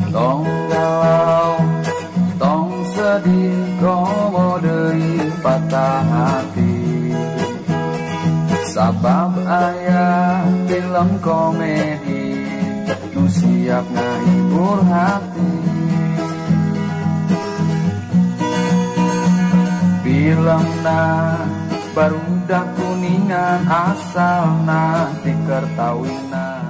Tong galau, tong sedih, komo deui patah hati. Sabab aya film komedi nu siap ngahibur hati. Filmna barudak kuningan asalna ti Kertawina.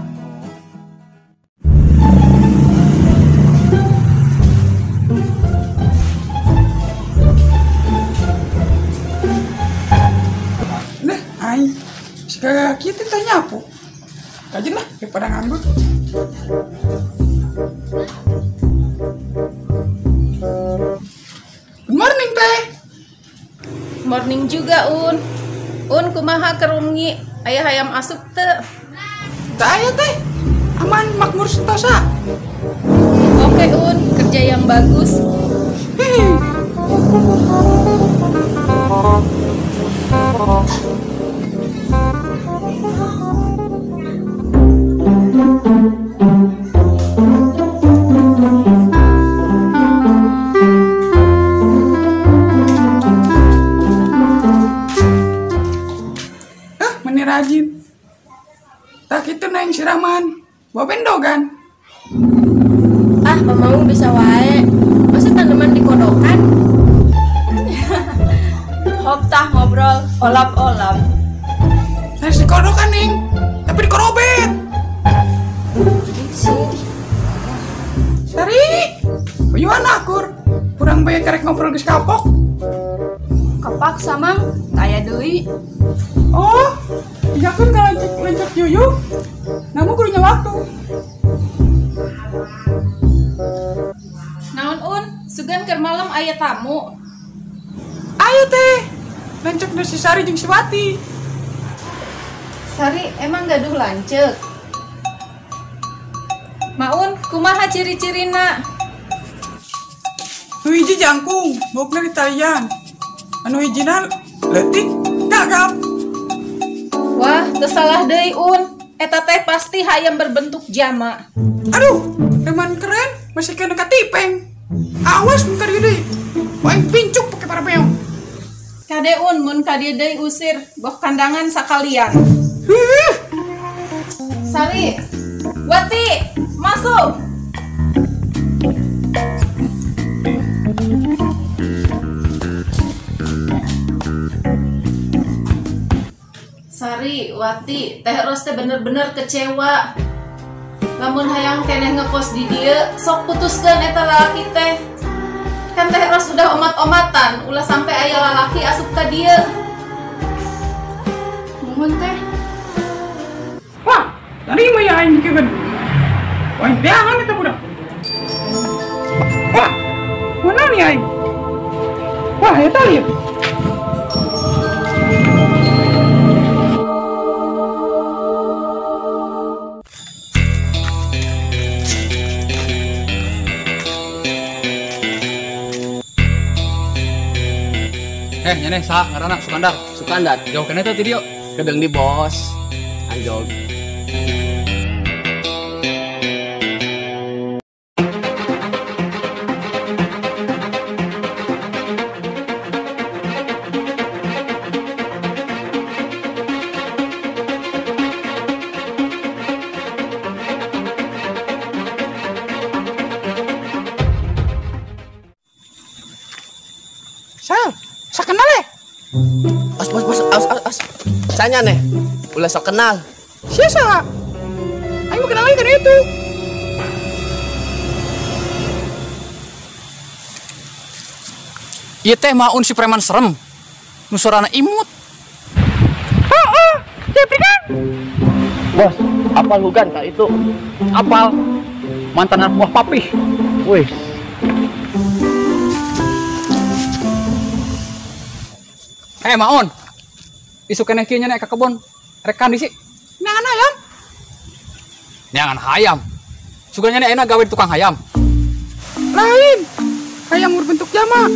Nah, aing sekali kita tanya nyapu. Rajin lah daripada nganggur. Good morning, Teh. Morning juga, Un. Un, kumaha kerungi? Aya hayam asup teu? Teu aya, Teh. Aman, makmur sentosa. Oke, Un, kerja yang bagus. Hehe. Meni rajin. Tak itu neng siraman, bawa bendogan. Ah, mamamu bisa wae. Masa tanaman dikodokan? Hop tah ngobrol, olap-olap. Harus dikodokan, Ning. Tapi dikorobet. Sari, bagaimana akur? Kurang bae karek ngobrol geus kapok. Kepaksa, Mang. Taya deui. Oh, iya kan kalau lencek yuyu, namun kudunya waktu. Naon, Un? Sugan keur malam aya tamu. Ayo teh, lencek si Sari jeung si Wati. Sari emang gaduh lanceuk. Maun, kumaha ciri-cirina? Nu hiji jangkung, bokna ditalian. Anu hijina leutik, gagap. Wah, tersalah deui, Un. Eta teh pasti hayam berbentuk jama. Aduh, preman keren, masih kena katipeng. Awas mun ka dieu deui. Aing pincuk pake parabeong. Kade Un, mun ka dieu deui usir, boh kandangan sakalian. Huh. Sari, Wati, masuk. Sari, Wati, Teh Ros teh bener-bener kecewa. Lamun hayang keneh ngekos di dieu, sok putuskeun eta lalaki teh. Kan Teh Ros udah omat-omatan, ulah sampai aya lalaki asup ka dieu. Muhun teh. Wah, tadi mah ya aing dikeun. Wah, jangan eta budak. Wah, mana nih aing? Wah, eta lieu. Nyeneh saha ngaranna Sukandar. Sukandar. Jauh keneh teh ti dieu. Kedeung di bos. Anjog. Sal, sok kenal ya? Os, bos, bos, os, os, os. Sanya nih, ulah sok kenal. Siapa? Aing mau kenal lagi karena itu. Ieu teh maun si preman serem. Nu sorana imut. Oh, Jepri kan? Bos, apal hugan kak itu? Apal. Mantan anak buah papih. Wih. Maun. Isuk keneh kieu nya ka kebon. Rek kandi sih. Neangan hayam. Neangan hayam. Sugan nya enak gawe di tukang hayam. Lain. Hayam berbentuk jama.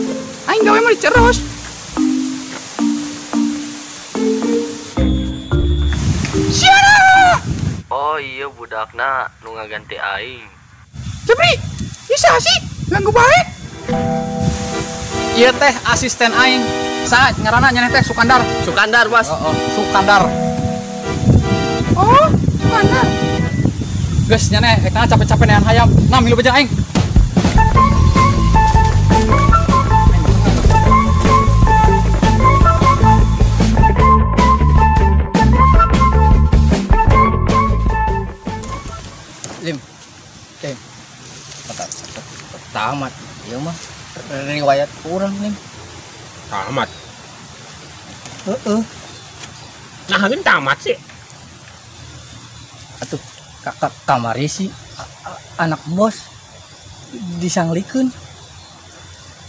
Aing gawe mah diceros. Siapa? Oh iya budakna nu ngaganti aing. Jepri, Saha sih? Ganggu bae. Ieu teh asisten aing. Saha ngaranna nyaneh teh Sukandar. Sukandar, Bos. Heeh, Sukandar. Oh, Sukandar. Geus nyaneh rek capek-capek nean hayam. Nah, milu beja aing. Lim. Tim. Tamat. Ieu mah riwayat urang, Lim. Tamat. Heeh. Nah, ini tamat sih. Atuh, kakak kamari sih anak bos disanglikeun.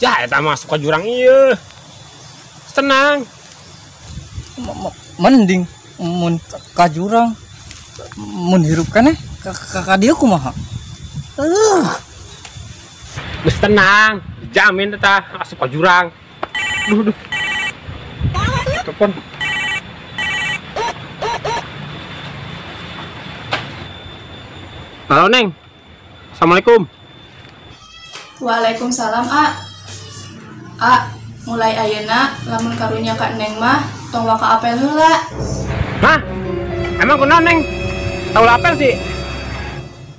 Ya, eta masuk ke jurang ieu. Tenang. Mending mun ka jurang mun hirup keneh kakak dia kumaha? Geus tenang, dijamin eta asup ka jurang. Duh, duh. Telepon. Halo, Neng. Assalamualaikum. Waalaikumsalam, A. A, mulai ayeuna lamun karunya ka Neng mah tong waka apel heula. Hah? Emang kunaon, Neng? Tau apel sih.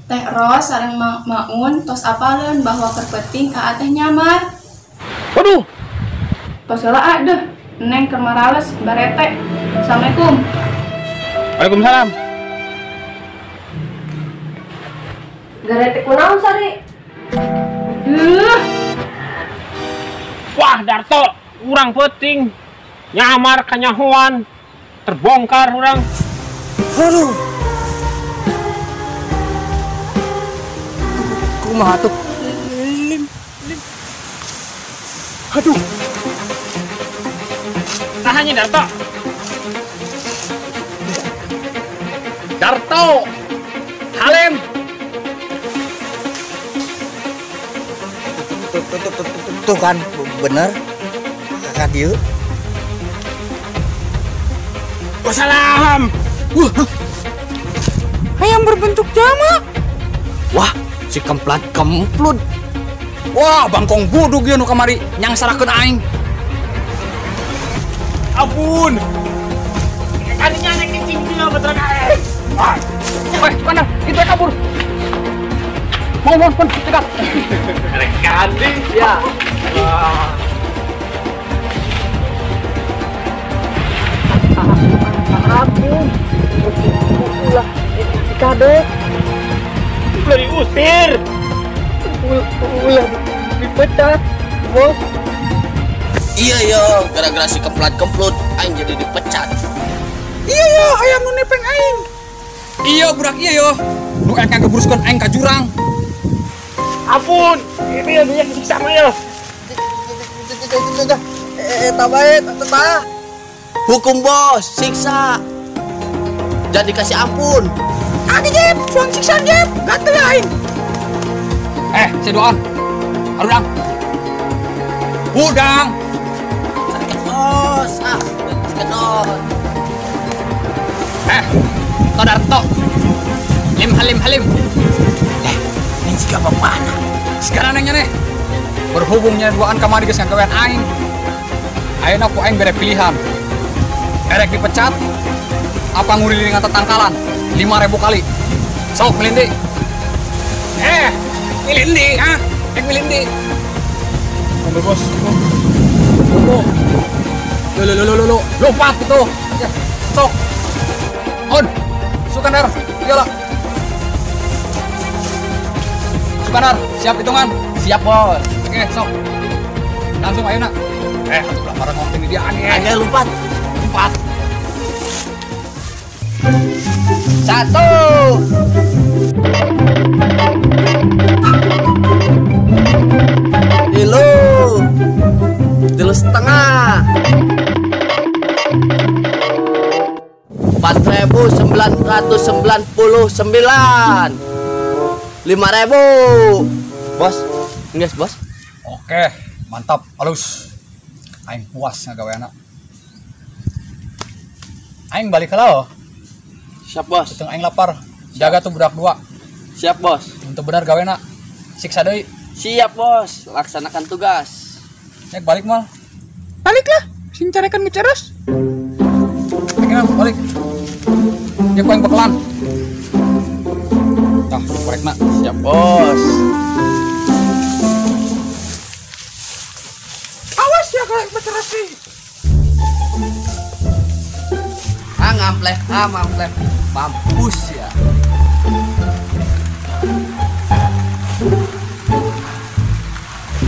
Teh Ros sareng Maun tos apaleun bahwa keur peuting Aa teh nyamar. Waduh. Tos heula A deuh. Neng keur marales barete. Assalamualaikum. Waalaikumsalam. Garete kunaon Sari? Duh. Wah, Darto, urang peuting nyamar kanyahoan terbongkar urang. Aduh. Kumaha tuh? Lim, lim. Aduh. Tahannya Darto. Darto. Halim. Tuh kan bener kakak dia. Wassalam. Wah, ayam berbentuk jamak. Wah, si kemplat kemplut. Wah, bangkong budug ieu nu kamari nyangsarakeun aing. Ampun. Tadinya nek cicing dia betul aing. Weh, mana? Itu kabur. Mau mau pun cegat. Rekandi ya. Wah. Ampun. Ulah dikadek. Ulah diusir. Ulah dipecat, bos. Iya yo, gara-gara si kemplat kemplut aing jadi dipecat. Iya yo, ayam nu nepeng aing. Iya budak iya yo. Nu ek ngagebruskeun aing ka jurang. Ampun, ini yang banyak disiksa mah ya. Tabae, tah. Hukum bos, siksa. Jangan dikasih ampun. Adi Jep, suang siksa Jep, gatel aing. Sedoan. Arudang. Udang. Sakit bos, ah, kedot. Todarto. Lim halim halim. Neng jika bapana. Sekarang nengnya nih. Berhubungnya duaan kamari geus ngagawean aing. Ayeuna ku aing bere pilihan. Erek dipecat apa nguriling tetangkalan 5.000 kali. Sok milih ndi? Milih ndi, ah? Milih ndi. Mobil bos. Oh. Lo lo lo lo lo. Lompat gitu. Ya, sok. On. Sukandar, iyalah. Sukandar, siap hitungan? Siap, bos. Oke, sok. Langsung ayo nak. Atuh lah bareng ngomong di dia aneh. Ayo lompat. Lompat. 1. 3, 3,5. 4.999. 5.000. Bos, enggak bos. Oke, mantap, halus. Aing puas ngagawe anak. Aing balik heula. Siap bos. Beteng aing lapar. Jaga tuh budak dua. Siap bos. Untuk benar gawena. Siksa deui. Siap bos, laksanakan tugas. Nek balik mal. Balik lah, sing carekan ngeceros. Akhirnya balik. Ya ku yang bekelan. Tah, korekna. Siap bos. Awas ya kalau ngeceros sih. Ah ngampleh, ah mampleh. Mampus ya.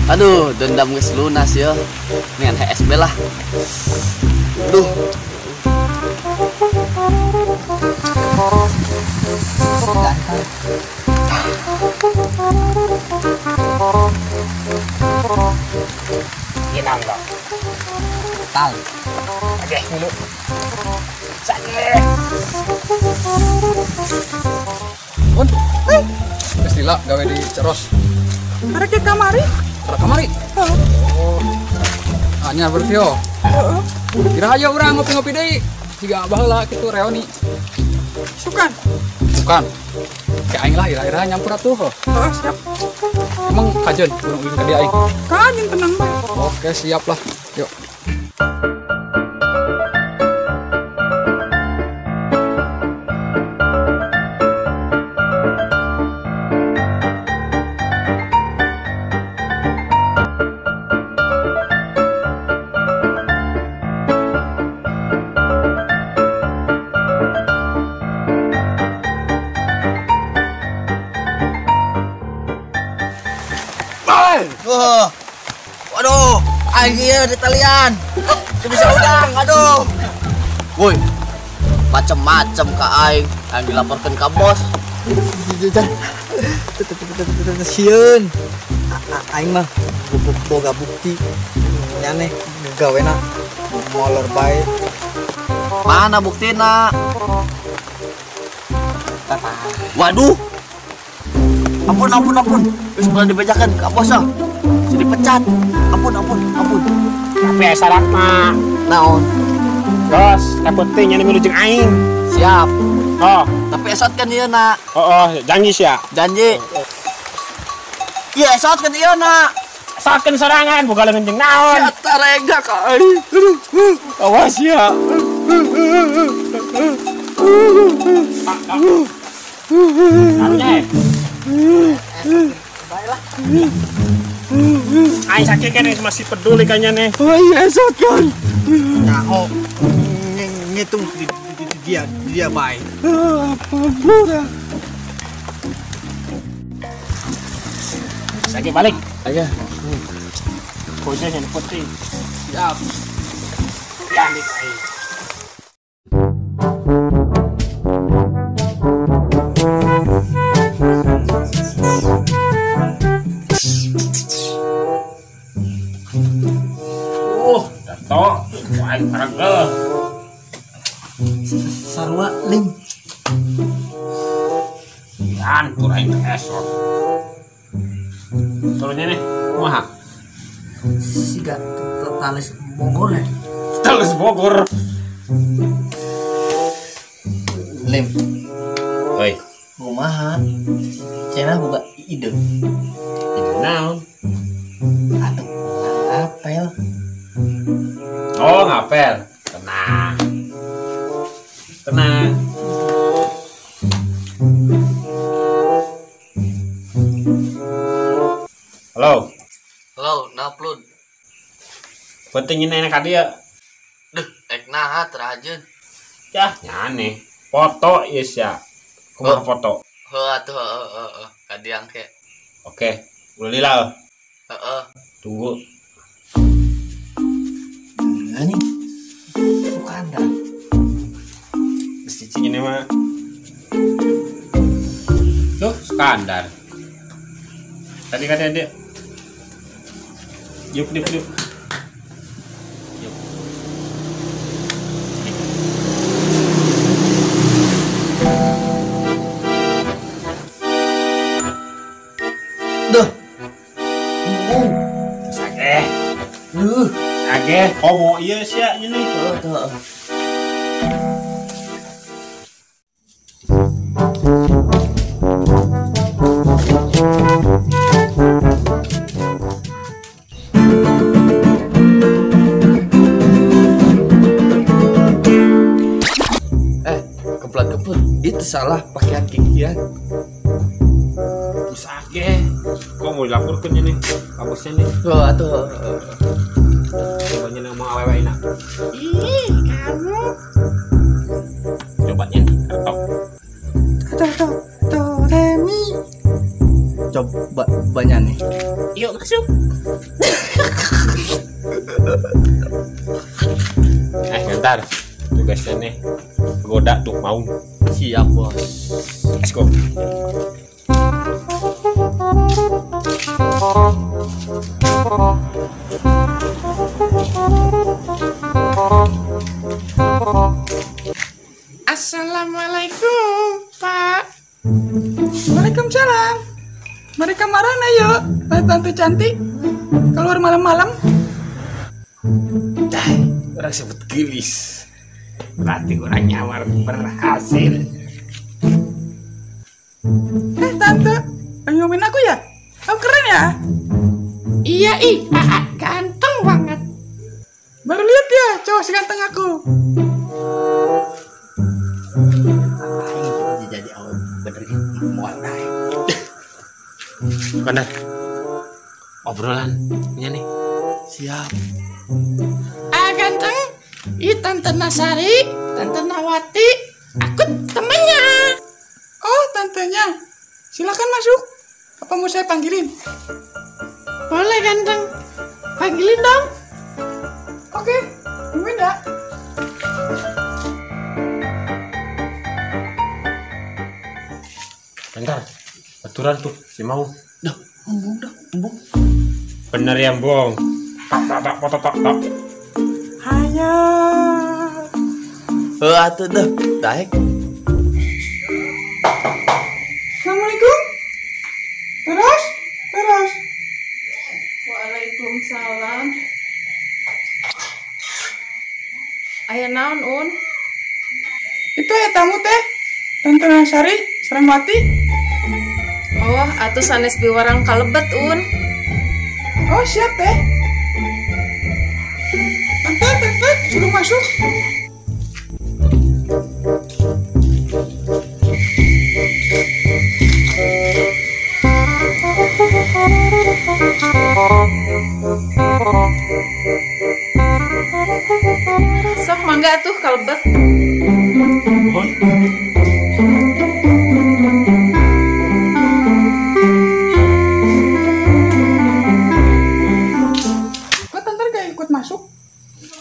Aduh, dendam geus lunas ya. Dengan HSB lah. Duh. Inang kok. Tal. Oke, dulu. Sakit. Bun. Geus lila gawe di Ceros. Arek ke kamari? Arek kamari. Oh. Anya berarti yo. Heeh. Kira ayo urang ngopi-ngopi deui. Siga baheula kitu reuni. Sukan. Bukan. Kayak aing lah ira-ira nyampur atuh. Heeh, siap. Emang kajen urang ulin ka dia aing. Kajen tenang bae. Oke, siap lah. Yuk. Wah. Waduh, aing ieu di talian. Teu bisa udang, aduh. Woi. Macem-macem ka aing, aing dilaporkeun ka bos. Sieun. Aing mah boga bukti nyaneh gawena molor bae. Mana buktina? Waduh. Ampun, ampun, ampun. Wis mulai dibejakan ka bos ah. Jadi dipecat. Ampun, ampun, ampun. Tapi aya syarat mah. Naon? Bos, yang penting nya milu jeung aing. Siap. Oh, tapi esot kan ieu na. Oh, janji sia. Janji. Iya, esot kan ieu na. Esotkeun sorangan boga leungeun jeung naon. Sia tarega ka aing. Awas ya. Karunya. Baiklah. Aing sakit kan masih peduli kayaknya nih. Oh iya esot kan. Nyaho ngitung dia baik. Apa Sakit balik. Aja. Kode yang putih. Siap. Balik aing. Aing parangkel. Sarua lim. Hancur aing teh esok. Turunnya nih, kumaha? Siga totales Bogor ya. Totales Bogor. Lim. Oi. Kumaha? Cenah boga ide. Ide naon? Atuh, ngapel. Oh, ngapel. Tenang. Tenang. Halo. Halo, naplun. Penting ini enak dia. Duh, ek naha terajeun. Yah, nyane. Foto yes ya. Kumaha foto? Heuh atuh heuh heuh ka diang ke. Oke, ulah lila. Heeh. Tunggu. Ini Sukanda. Cicing ini mah. Tuh, Sukandar. Tadi kan dia. Yuk, yuk, yuk. Yuk. Duh. Sakeh. Duh. Sakeh, komo ieu sia ini. Tuh, tuh. Salah pakaian kikian. Bisa ge. Kok mau dilaporkan ini? Bagusnya nih. Oh, atuh. Cobanya nama awewe enak. Ih, kamu. Cobanya ketok. Do do do re mi. Coba banyak nih. Yuk masuk. Bentar. Tugasnya nih. Goda tuh mau. Siap, bos. Let's go. Assalamualaikum, Pak. Waalaikumsalam. Mereka marah yuk. Tante cantik keluar malam-malam. Dah, orang sebut gelis. Berarti orang nyamar berhasil. Tante, ngomongin aku ya? Aku keren ya? Iya, ih, ganteng banget. Baru lihat ya cowok seganteng aku. Aing jadi awal bener mau naik. Bener. Obrolannya nih. Siap. Ganteng. Ih, Tante Nasari, Tante Nawati, aku temennya. Oh, tantenya. Silakan masuk. Apa mau saya panggilin? Boleh, ganteng. Panggilin dong. Oke, tungguin ya. Bentar, aturan tuh si mau. Dah, embung dah, embung. Bener ya, Bong. Tak tak tak tak tak tak. Ayo. Atuh dah, daek. Assalamualaikum. Terus, terus. Waalaikumsalam. Aya naon, Un? Itu ya tamu teh. Tante Nasari, Serangwati. Oh, atuh sanes biwarang kalebet, Un. Oh, siap teh. Tante, tante, suruh masuk. Sok mangga atuh kalebet. Mohon. Kok tante gak ikut masuk?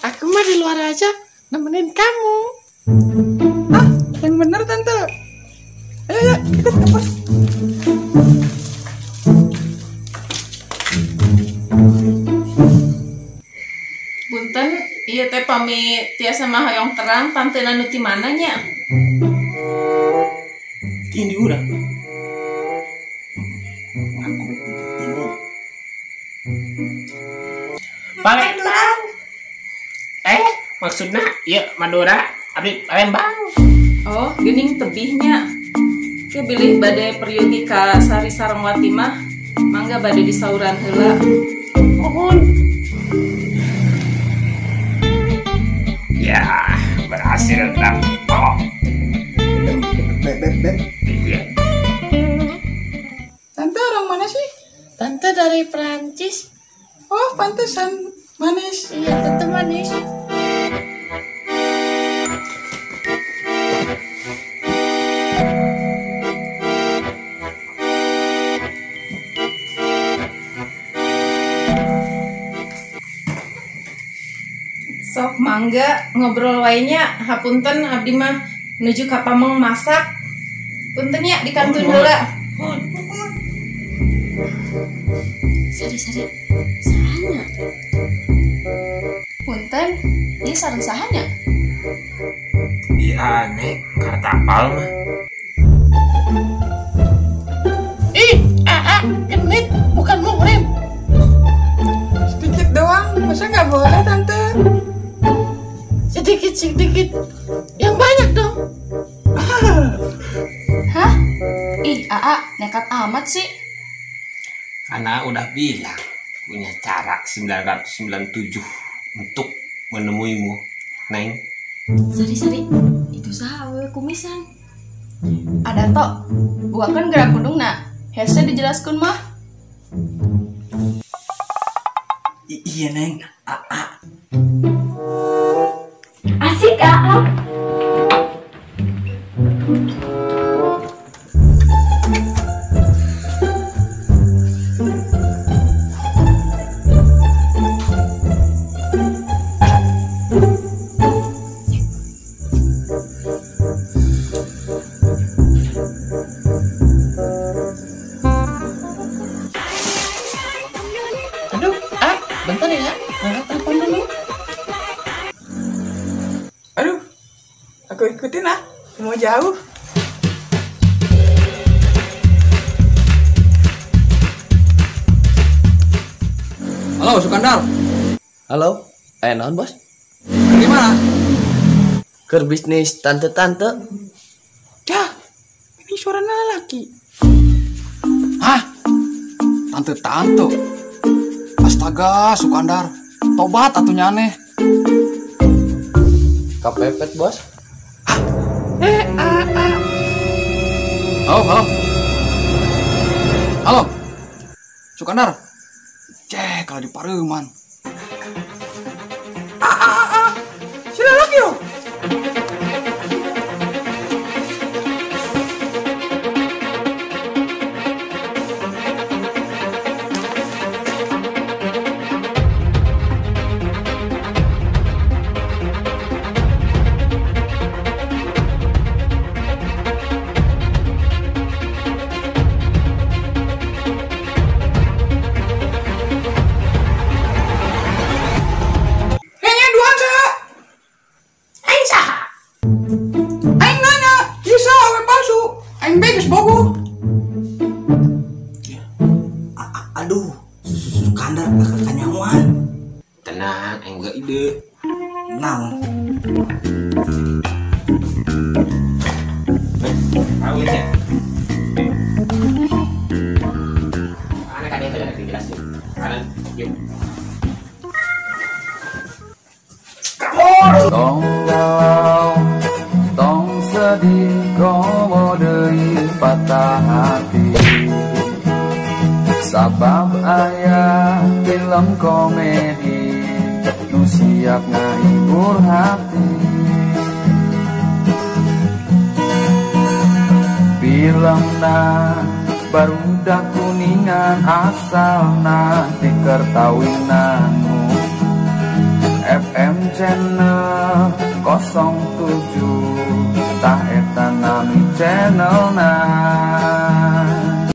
Aku mah di luar aja nemenin kamu. Ah, yang bener tante. Ayo, ayo, ikut ke pos. Punten, ieu teh pami tiasa mah hoyong terang tante nu ti mana nya? Tindi urang. Ngaku tindi. Palembang. Maksudna ieu Madura, abdi Palembang. Oh, geuning tebihnya. Ke bilih bade peryogi ka Sari sareng Wati mah, mangga bade disauran heula. Mohon. Ya, berhasil tak? Oh. Iya. Tante orang mana sih? Tante dari Perancis. Oh, pantesan manis. Iya, tante manis. Sok mangga ngobrol wae nya, hapunten abdi mah nuju ka pameng masak. Punten nya di kantun heula. Sari sari sahanya. Punten, ieu sareng sahanya? Iya aneh, karena apal mah. Ih, aa, genit, bukan muhrim. Sedikit doang, masa nggak boleh tante? Sedikit-sedikit, yang banyak dong. Hah? Ih, aa, nekat amat sih. Karena udah bilang punya cara 997 untuk menemuimu, Neng. Sari-sari, itu saha awewe kumisan. Ada tok, buakan gerak kudungna. Hese dijelaskeun mah. Iya Neng, a. Asik a. Aduh, bentar ya, angkat telepon dulu. Aduh, aku ikutin ah, mau jauh. Halo, Sukandar. Halo, naon bos? Di mana? Keur bisnis tante-tante. Dah, ini suaranya lelaki. Hah? Tante-tante? Astaga, Sukandar. Tobat atuh nyaneh. Kapepet, bos. Halo, halo. Halo. Sukandar. Cek kalau di Pareman. Sila lagi yo. Aing nanya, bisa awe palsu, aing beges bogo. Aduh, Sukandar kanyawan. Tenang, aing boga ide. Naon? Kawin ya. Anak ada yang dijelasin. Kanan, yuk. Tong galau, tong sedih, komo deui patah hati. Sabab aya film komedi nu siap ngahibur hati. Filmna barudak kuningan asalna ti kertawinanmu. FM channel 07 tah eta nami channelna.